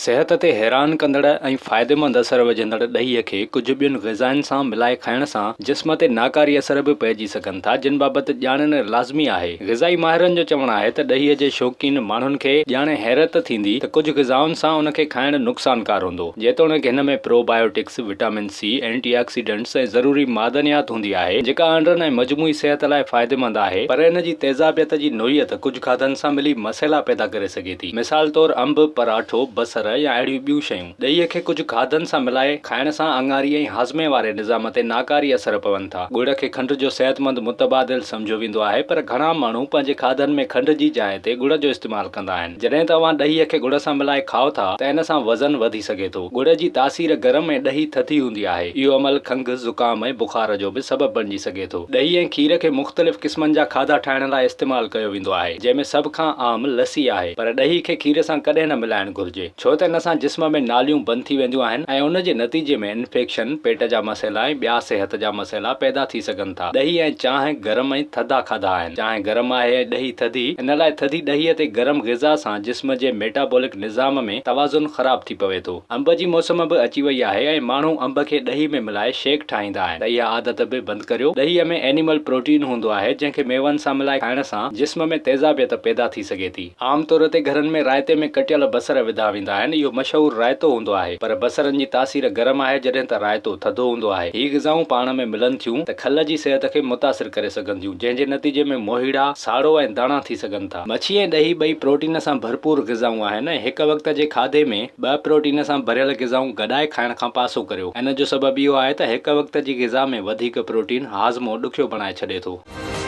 صحت تي حيران ڪندڙ ۽ فائديمند اثر وجهندڙ ڏهي کي ڪجهه ٻين غذائن سان ملائي کائڻ سان جسم تي ناڪاري اثر به پئجي سگهن ٿا جن بابت ڄاڻڻ لازمي آهي. غذائي ماهرن جو چوڻ آهي ته ڏهي جي شوقين ماڻهن کي ڄاڻي حيرت ٿيندي ته ڪجهه غذائن سان ان کي کائڻ نقصانڪار هوندو. جيتوڻيڪ هن ۾ probiotics, vitamin C, anti oxidants ۽ ضروري معدنيات هوندي آهي جيڪا آنڊرن ۽ مجموعي صحت لاء فائديمند آهي پر ان جي تيزابيت جي نوعيت ڪجهه کاڌن سان ملي مسئلا پيدا ڪري سگهي ٿي. مثال طور انب، پراٺو، بصر يا اهڙيون ٻيون شيون. ڏهي کي ڪجهه کاڌن سان ملائي کائڻ سان اڱاري ۽ هاضمي واري نظام تي ناڪاري اثر پون ٿا. ڳڙ کي کنڊ جو صحتمند متبادل سمجهيو ويندو آهي پر گهڻا ماڻهو پنهنجي کاڌن ۾ کنڊ جي جاء تي ڳڙ جو استعمال ڪندا آهن. جڏهن ته اوهان ڏهي کي ڳڙ سان ملائي کائو ٿا ته ان سان وزن وڌي سگهي ٿو. ڳڙ جي تاثير گرم ۽ ڏهي ٿڌي هوندي آهي. اهو عمل کنگهه، زڪام ۽ بخار جو به سبب بڻجي سگهي ٿو. ڏهي ۽ کير کي مختلف قسمن جا کاڌا ٺاهڻ لاء استعمال ڪيو ويندو آهي، جنهن ۾ سڀ کان عام لسي آهي، پر ڏهي کي کير سان ڪڏهن نه ملائڻ گهرجي، ڇو ته ان سان جسم ۾ ناليون بند ٿي وينديون آهن ۽ ان جي نتيجي ۾ انفيڪشن، پيٽ جا مسئلا ۽ ٻيا صحت جا مسئلا پيدا ٿي سگهن ٿا. ڏهي ۽ چانهه گرم ۽ ٿڌا کاڌا آهن. چانهه گرم آهي ۽ ڏهي ٿڌي، ان لاء ٿڌي ڏهي تي گرم غذا سان جسم جي ميٽابولڪ نظام ۾ توازن خراب ٿي پوي ٿو. انب جي موسم به اچي وئي آهي ۽ ماڻهو انب کي ڏهي ۾ ملائي شيڪ ٺاهيندا آهن ته اها عادت به بند ڪريو. ڏهي ۾ اينيمل پروٽين هوندو آهي جنهن کي ميون سان ملائي کائڻ سان جسم ۾ تيزابيت پيدا ٿي سگهي ٿي. عام طور تي گهرن ۾ رائتي ۾ ڪٽيل بصر وڌا ويندا آهن اهو مشهور رائتو هوندو آهي پر بصرن جي تاثير گرم آهي جڏهن ته رائتو ٿڌو هوندو آهي. هي غذائون پاڻ ۾ ملن ٿيون ته کل جي صحت کي متاثر ڪري سگهن ٿيون جنهن جي نتيجي ۾ موهيڙا، ساڙو ۽ داڻا ٿي سگهن ٿا. مڇي ۽ ڏهي ٻئي پروٽين سان ڀرپور غذائون آهن ۽ هڪ وقت جي کاڌي ۾ ٻه پروٽين سان ڀريل غذائون گڏائي کائڻ کان پاسو ڪريو. ان جو سبب اهو آهي ته هڪ وقت جي غذا ۾ وڌيڪ پروٽين هاضمو ڏکيو بڻائي ڇڏي ٿو.